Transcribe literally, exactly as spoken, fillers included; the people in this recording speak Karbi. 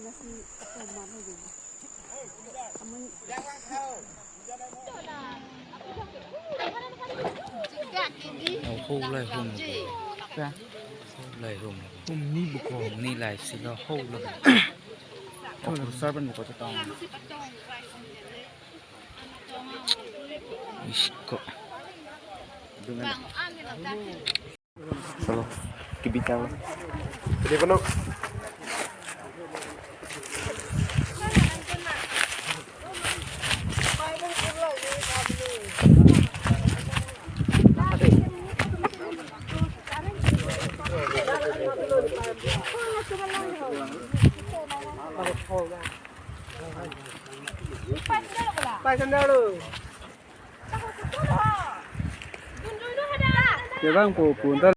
Ho lai hum. Ho lai hum. Hum ni buko. Hum ni lai si lo ho lo. Ho lo sar ban buko ta. Isko. Dungan. Solo. Kibitang. Jadi penuh. Kevang po punta